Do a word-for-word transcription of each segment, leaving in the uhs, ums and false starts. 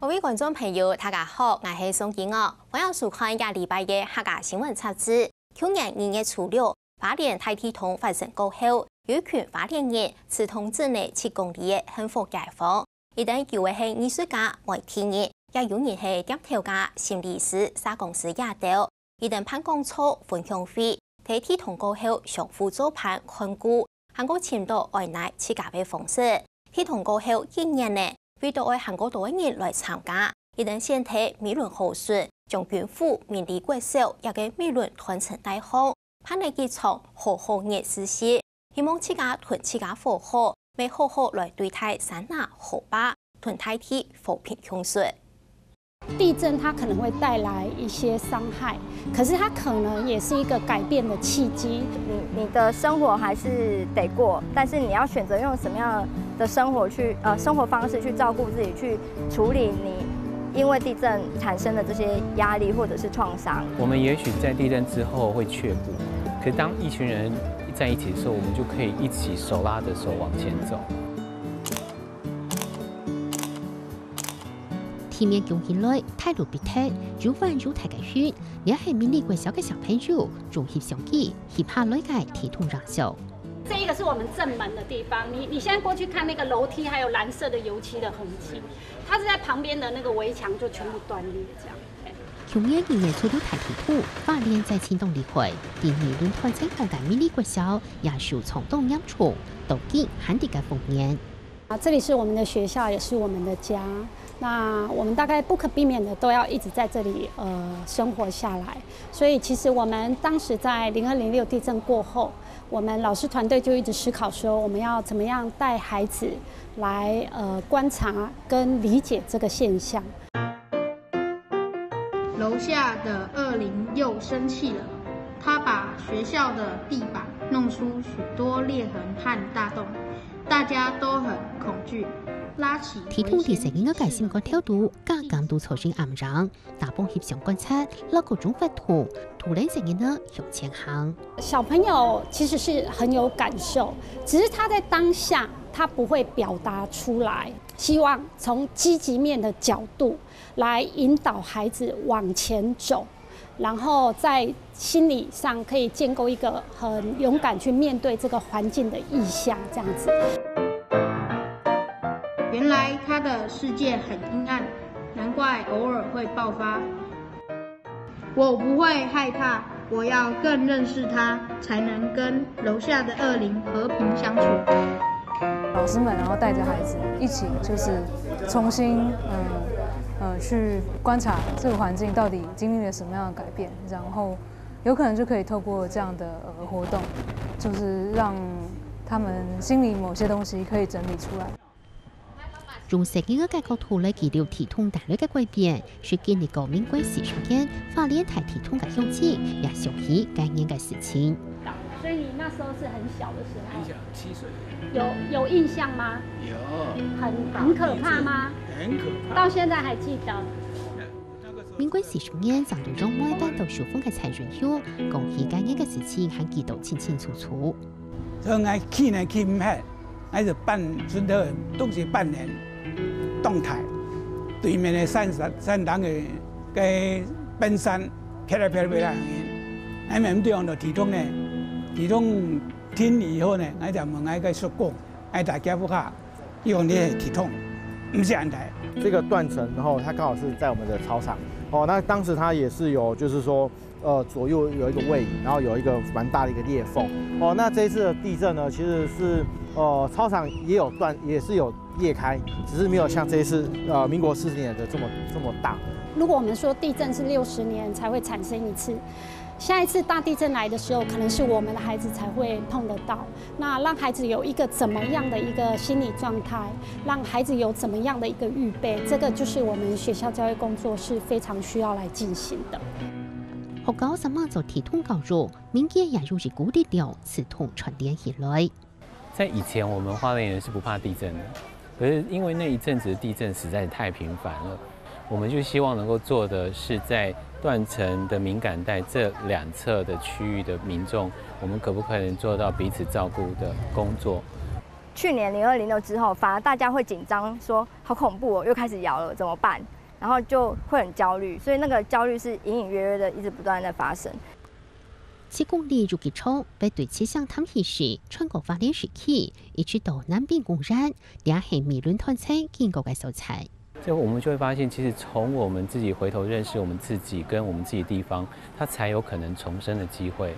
各位觀眾朋友，大家好，𠊎係宋景哦，歡迎收看這禮拜个客家新聞雜誌。舊年二月初六，花蓮大地動發生過後，有一群花蓮人自動整理七公里个幸福街坊，一等有个係藝術家、媒體人，也有人係店頭家、心理師、社工師這兜。佢等辦講座、分享會，在地動過後相互做伴看顧，還過尋到愛泥自家个方式。地動過後一年呢，為著愛還過多个人來參加，佢等選在美崙河脣、將軍府、明理國小這个美崙斷層大巷，辦了一場好好熱市集，希望自家同自家和好，也好好來對待山林河壩，同大地和平共處。 地震它可能會帶來一些傷害，可是它可能也是一个改變的契机。你你的生活还是得过，但是你要选择用什么样的生活去呃生活方式去照顾自己，去处理你因为地震产生的这些压力或者是创伤。我们也许在地震之后会却步，可是当一群人在一起的时候，我们就可以一起手拉着手往前走。 地面降起來，大路必忒，又彎又大个雲，這係明理國小个小朋友綜合相機翕下來个地動影像。这一个是我们正门的地方，你你现在过去看那个楼梯，还有蓝色的油漆的痕迹，它是在旁边的那个围墙就全部断裂这样。去年二月初六大地動，花蓮災情當厲害，在美崙斷層巷个明理國小也受創當嚴重，到今還在該復原。 啊，这里是我们的学校，也是我们的家。那我们大概不可避免的都要一直在这里呃生活下来。所以其实我们当时在零二零六地震过后，我们老师团队就一直思考说，我们要怎么样带孩子来呃观察跟理解这个现象。楼下的二零又生气了，他把学校的地板弄出许多裂痕和大洞，大家都很恐惧。拉起地動在細人仔个心肝頭肚，加減都造成陰影。大眾翕相觀察，摎各種活動，都令細人仔向前行。小朋友其实是很有感受，只是他在当下他不会表达出来。希望从积极面的角度来引导孩子往前走，然后在心理上可以建构一个很勇敢去面对这个环境的意向，这样子。原来他的世界很阴暗，难怪偶尔会爆发。我不会害怕，我要更认识他，才能跟楼下的恶灵和平相处。老师们，然后带着孩子一起，就是重新，嗯呃，去观察这个环境到底经历了什么样的改变，然后有可能就可以透过这样的呃活动，就是让他们心里某些东西可以整理出来。用細人仔个角度來記錄地動帶來个改變，係經歷過民國四十年花蓮大地動个鄉親，也想起該年个事情。所以你那时候是很小的时候，很小，七岁。有有印象吗？有。很很可怕吗？很可怕。到现在还记得？民國四十年，長到養妹搬到秀峰个蔡仁雄，講起該年个事情還記到清清楚楚。所以𠊎氣呢氣毋核，𠊎就扮，準頭東西扮人動態，對面个山山山頂个个冰山，飄來飄來飄來，𠊎毋對方就地動呢，地動停以後呢，𠊎就問𠊎个叔公，𠊎大家屋下，用你个地動，毋是恁大。这个断层，然后它刚好是在我们的操场，哦，那当时它也是有，就是说，呃，左右有一个位移，然后有一个蛮大的一个裂缝。哦，那这一次的地震呢，其实是呃操场也有断，也是有裂开，只是没有像这一次呃民国四十年的这么这么大。如果我们说地震是六十年才会产生一次，下一次大地震来的时候，可能是我们的孩子才会碰得到。那让孩子有一个怎么样的一个心理状态，让孩子有怎么样的一个预备，这个就是我们学校教育工作是非常需要来进行的。學校怎樣做地動教育，民間也有一股力量自動串聯起來。在以前，我们花莲人是不怕地震的，可是因为那一阵子的地震实在太频繁了，我们就希望能够做的是在断层的敏感带这两侧的区域的民众，我们可不可能做到彼此照顾的工作？去年零二零六之后，反而大家会紧张，说好恐怖哦，又开始摇了，怎么办？然后就会很焦虑，所以那个焦虑是隐隐约约的，一直不断在发生。七公里有幾長，會對七星潭起始，穿過花蓮市區，一直到南濱公園，這係美崙斷層經過个所在。所以我們就會發現，其實從我們自己回頭認識我們自己，跟我們自己的地方，它才有可能重生的機會。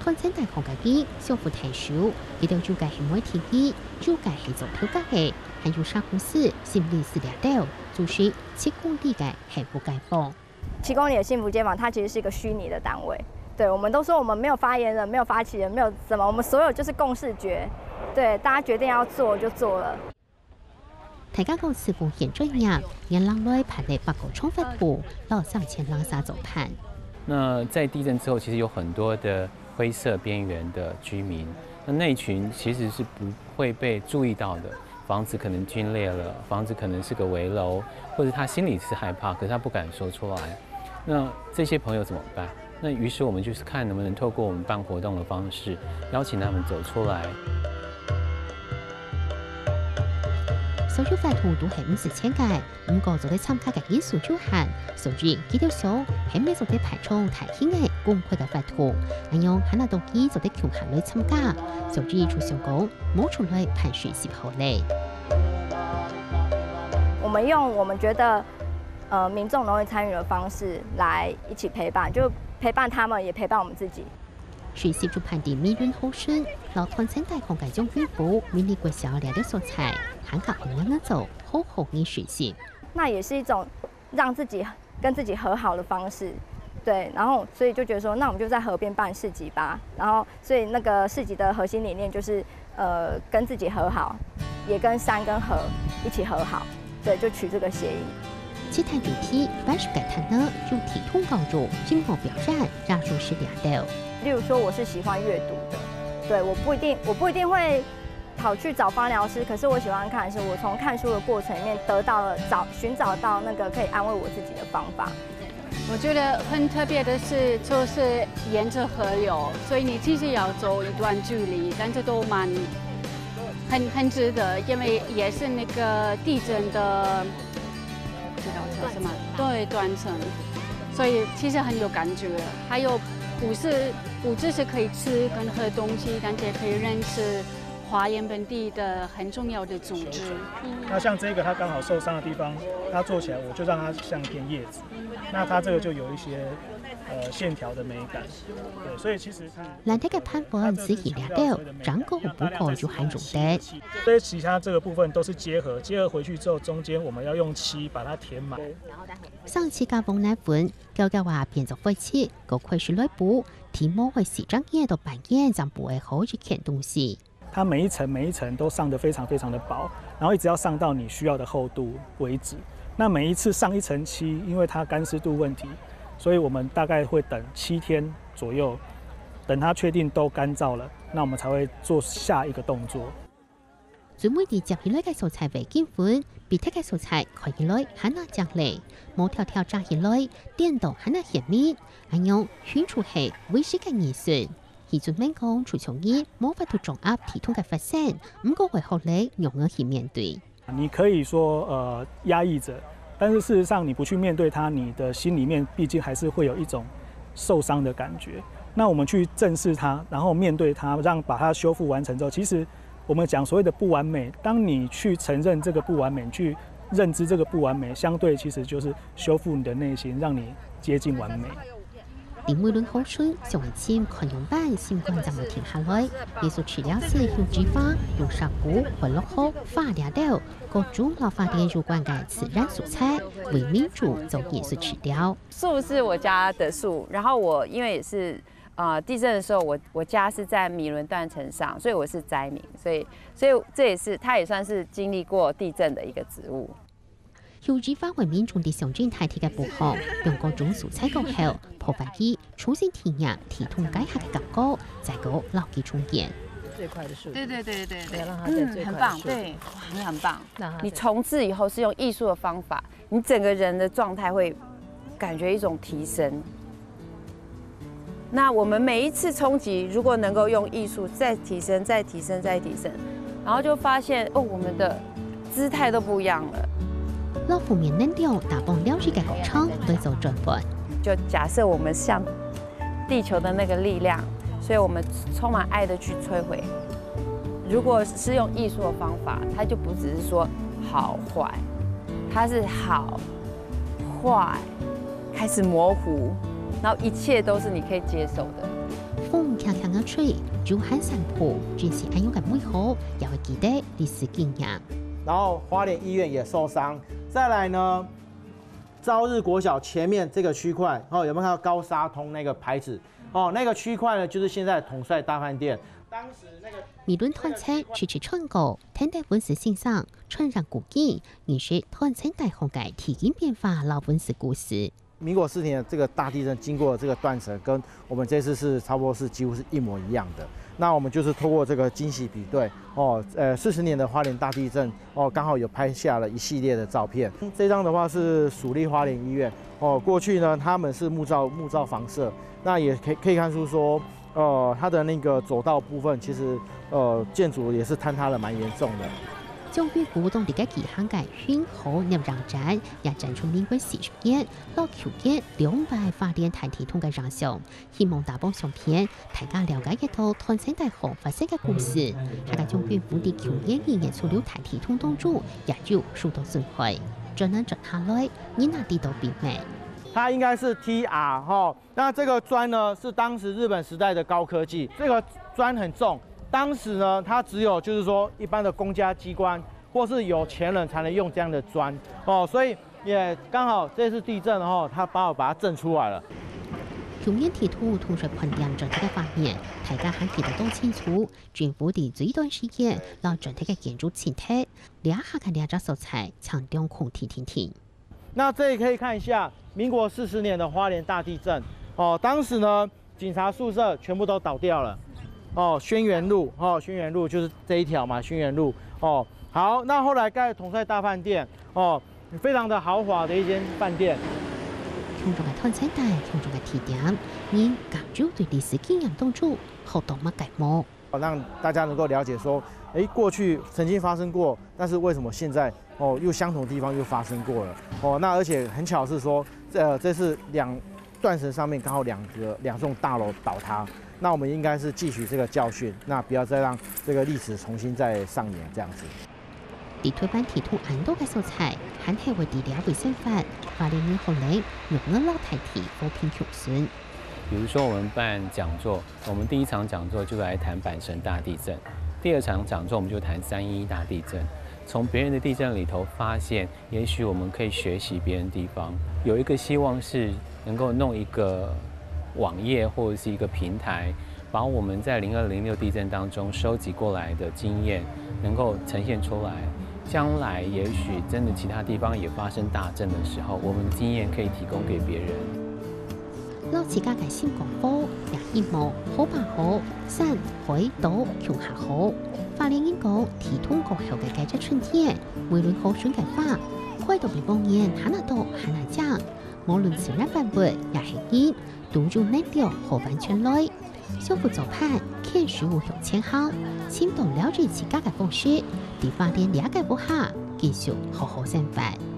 斷層底項个人相互𢯭手，佢兜有个係媒體人，有个係做頭家个，還有社工師、心理師這兜，組成七公里个幸福街坊。七公里的幸福街坊，它其实是一个虚拟的单位。对，我们都说我们没有发言人，没有发起人，没有什么，我们所有就是共识决。对，大家决定要做就做了。大家各自奉献專業，原來來辦理八个長活動，摎三千零三座盤。那在地震之後，其實有很多的灰色邊緣的居民，那那一群其實是不會被注意到的。房子可能龟裂了，房子可能是個危樓，或者他心裡是害怕，可是他不敢說出來。那這些朋友怎麼辦？那於是我們就是看能不能透過我們辦活動的方式，邀請他們走出來。所有活動都係毋使錢个，毋過做得參加个人數有限，所以佢兜想係毋係做得辦場大型个公開个活動，恁樣還較多人做得共下來參加，所以就想講，無出來辦事就好咧。我们用我们觉得呃民众容易参与的方式来一起陪伴，就陪伴他们，也陪伴我们自己。實習就辦在美崙河脣，摎斷層底項个楊雲福、美麗國小這兜所在，還較安樣做好好个實習。那也是一种让自己跟自己和好的方式，对，然后所以就觉得说，那我们就在河边办市集吧。然后所以那个市集的核心理念就是呃跟自己和好，也跟山跟河一起和好，对，就取这个谐音。七潭地區八十个攤位有提供教育、音樂表演、藝術這兜。例如说，我是喜欢阅读的，对，我不一定我不一定会跑去找芳疗师，可是我喜欢看书，我从看书的过程里面得到了找寻找到那个可以安慰我自己的方法。我觉得很特别的是，就是沿着河流，所以你其实要走一段距离，但是都蛮很很值得，因为也是那个地震的，这叫叫什么？对，断层，所以其实很有感觉。还有不是不只是可以吃跟喝东西，但是也可以认识花莲本地的很重要的组织。那像这个，它刚好受伤的地方，它做起来，我就让它像一片叶子。那它这个就有一些呃线条的美感。对，所以其实是難得个攤位只係這兜，整個布告就還用得。所以其他这个部分都是结合，结合回去之后，中间我们要用漆把它填满。上次个黃泥粉，攪攪啊變做灰漆，過開始來補，底毛會四隻月到半年，正補會好一件東西。它每一层每一层都上得非常非常的薄，然后一直要上到你需要的厚度为止。那每一次上一层漆，因为它干湿度问题，所以我们大概会等七天左右，等它确定都干燥了，那我们才会做下一个动作。最尾直接起來个所在會緊粉，比特个所在看起來還較靚麗，無條條紮起來，顛倒還較顯面，恁樣顯出係維持个藝術。 佢準備講，就像人無法度掌握地動个發生，毋過會學會仰般去面對。你可以说呃压抑着，但是事实上你不去面对它，你的心里面毕竟还是会有一种受伤的感觉。那我们去正视它，然后面对它，让把它修复完成之后，其实我们讲所谓的不完美，当你去承认这个不完美，去认知这个不完美，相对其实就是修复你的内心，让你接近完美。 林美倫好春上一尋看樣板，心肝正會定下來。藝術治療師邱志華用石鼓、混樂河、花這兜，各種摎花田有關个自然素材，為民眾做藝術治療。树是我家的树，然后我因为也是呃地震的时候，我我家是在米伦断层上，所以我是灾民，所以所以这也是它也算是经历过地震的一个植物。 有一番為民眾的鄉鎮大地个補償，用各種素材過後，破壞佢重新體驗地動該下个感覺，再過摎佢重建。最快的速度。对对对对对，要让它在最快的速度嗯，很棒，对，哇，你很棒。让它在你重置以后是用艺术的方法，你整个人的状态会感觉一种提升。那我们每一次冲击，如果能够用艺术再提升、再提升、再提升，然后就发现哦，我们的姿态都不一样了。老负面能量打崩了一个工厂，来做转换。就假设我们向地球的那个力量，所以我们充满爱的去摧毁。如果是用艺术的方法，它就不只是说好坏，它是好坏开始模糊，然后一切都是你可以接受的。风轻轻个吹，就喊山坡，真是恁样个美好，也会记得历史经验。然后花莲医院也受伤。再来呢，朝日国小前面这个区块，哦，有没有看到高砂通那个牌子？哦，那个区块呢，就是现在统帅大饭店。当时那个美伦团餐吃吃穿过，天台文史先生传染古今，认识团餐大行个地景变化老文史故事。民国四年这个大地震经过这个断层，跟我们这次是差不多是几乎是一模一样的。那我们就是透过这个惊喜比对，哦，呃，四十年的花莲大地震，哦，刚好有拍下了一系列的照片。这张的话是属立花莲医院，哦，过去呢他们是木造木造房舍，那也可以可以看出说，呃，它的那个走道部分其实呃建筑也是坍塌了蛮严重的。将军府东地个几行个运河入营站，也展出民国四十年老旧个两百发电台体统个影像。希望打帮相片，大家了解一到团餐大火发生个故事，还个将军府的旧年一年出流台体统当中，也有受到损害。转能转下来，你哪知道秘密？它应该是 T R 哈，那这个砖呢是当时日本时代的高科技，这个砖很重，当时呢它只有就是说一般的公家机关或是有钱人才能用这样的砖哦，所以也刚好这次地震哈，它把我把它震出来了。旧年地图同时盘点整体个方面，大家还记得当清楚，政府在最短时间，让整体个建筑清拆，这下个两只所在，强调空地停停。那这里可以看一下民国四十年的花莲大地震哦，当时呢，警察宿舍全部都倒掉了哦，宣园路哦，宣园路就是这一条嘛，宣园路哦。好，那后来盖统帅大饭店哦，非常的豪华的一间饭店。空中个团餐台，空中个地点，您感觉对历史经验当中，好多么个么？让大家能够了解说，哎，过去曾经发生过，但是为什么现在哦又相同的地方又发生过了？哦，那而且很巧是说，这这是两断层上面刚好两个两栋大楼倒塌，那我们应该是汲取这个教训，那不要再让这个历史重新再上演这样子。在台湾地图恁多个所在，還係會在這位生活，花蓮人可能用了老大地和平共存。比如说，我们办讲座，我们第一场讲座就来谈阪神大地震，第二场讲座我们就谈三一大地震。从别人的地震里头发现，也许我们可以学习别人的地方。有一个希望是能够弄一个网页或者是一个平台，把我们在零二零六地震当中收集过来的经验能够呈现出来。将来也许真的其他地方也发生大震的时候，我们经验可以提供给别人。老自家个新光火，也希望好把好，山、海、島共下好。花蓮人講，地動過後个該隻春天，無論好春个花，開到比往年還較多還較靚。無論自然萬物也係人，都有能量好運轉來。相互做伴，牽手向前行，尋到了解自家个方式，在花蓮這个屋下繼續好好生活。